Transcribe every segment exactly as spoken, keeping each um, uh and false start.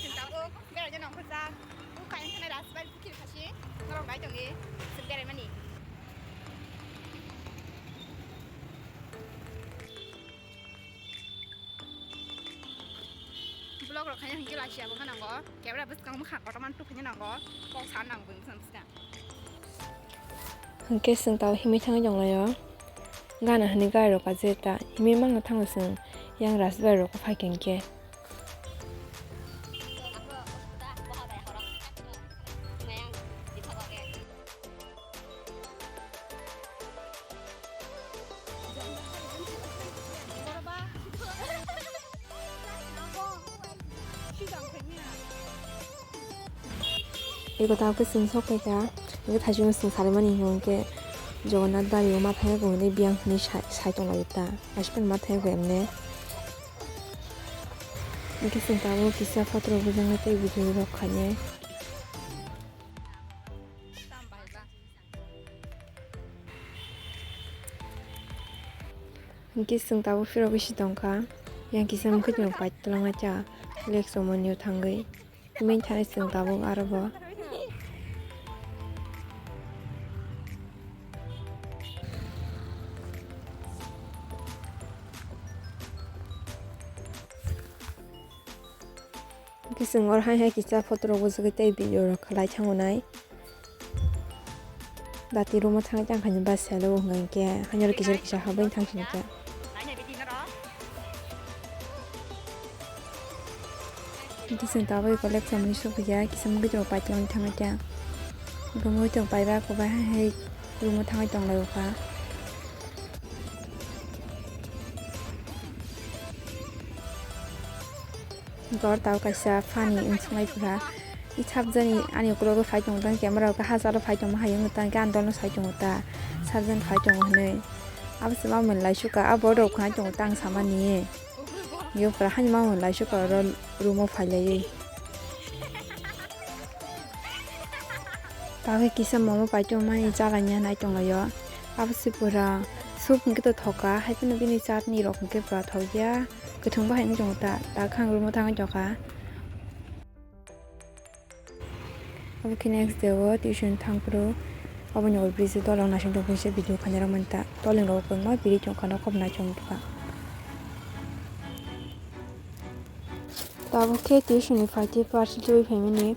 Chwng tabuk berai jana ongkhorjak. Bukha wngkha nai Rajbari pukhiri khasi. Norok nai tongdi. Chwng berai mani. Vlog rok khaina hinkhe lachi abo kha nango. Camera bwskang bwkha kotorma tuk khaina nango. Kok sa nango bwsang bwskang. Hwnkhe chwng tao himwi thangwi tonglaio. Gana hwnwi gari rok kaje ta himwi mangno thango chwng yang Rajbari rok phai khe hwnkhe. Eko ta khe chwng sok phaikha, eko thaichung chwng salaimani hinkhe Jagannath Bari o ma thangwi tongo hinwi biyang hinwi sai, sai tonglaio ta, aswkno ma thangwi emne. Hwnkhe chwng tabuk kisa photo rok bujangwi tei video rok khainai. Hwnkhe chwng tabuk phirogwi si tongkha, yang kisa mwkhwtwng rok pai twlangna cha, lake somoni o thangwi. Himwi thani chwng tabuk aro bo. Hwnkhe chwng oro hai hai kisa photo rok bujagwi tei video rok khlai thango nai. Dati room o thangwi tang khaini bus salo hwnkha hinkhe haino kisa kisa habwi thang sini khe. Hwnkhe chwng tabuk eko lake somoni sokphaikha kisa mwkhwtwng rok pai twlangwi thangwi khe. Hwnkhe mwkhwtwng paiba kobai hai hai room o thangwi tonglaio kha. Gor tao kaisa funny wngsunglai pura. I sabjani ani ukologo phai tongo tang camera o khe hachalo phai tongma hai wngwi tang khe ang dolno sai tongo ta. Sabjani phai tongo hinwi. Abo se mamoni lai suka, abo rok phai tongo tang samani. Yo pura hani mamoni lai suka oro room o phai laiwi. Tao khe kisa momo pai tongmani chalaina nai tonglaio. Abo se pura soup hwnkhe to thoka, hai phano bini chutney rok hwnkhe pura thokya. Kwthwng bahai wng tongo ta, ta khang room o thangwi tongkha. Obo khe next day o tuition thangphuru, oboni over bridge o dolong naising tongphuru se video khainai rok manta. Toling rok kwbangma biri tongkha, nokhop naising tongkha. Tabuk khe tuition ni phaitwi parcel tubui phaimani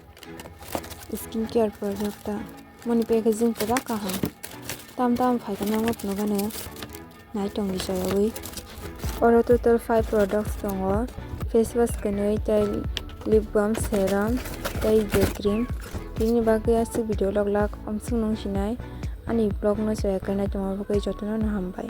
skin care product ta. Moni packaging pura kaham. Tam tam phaikhe nangno phunukgano nai tongwi chayawi. Oro total five products tongo. Face wash kwnwi tei lip balm, serum tei day cream. Tini bagwi aswk video log lak omswk nung sinai. Ani vlog no chaya khe nai tongma bagwi jotono no hambai.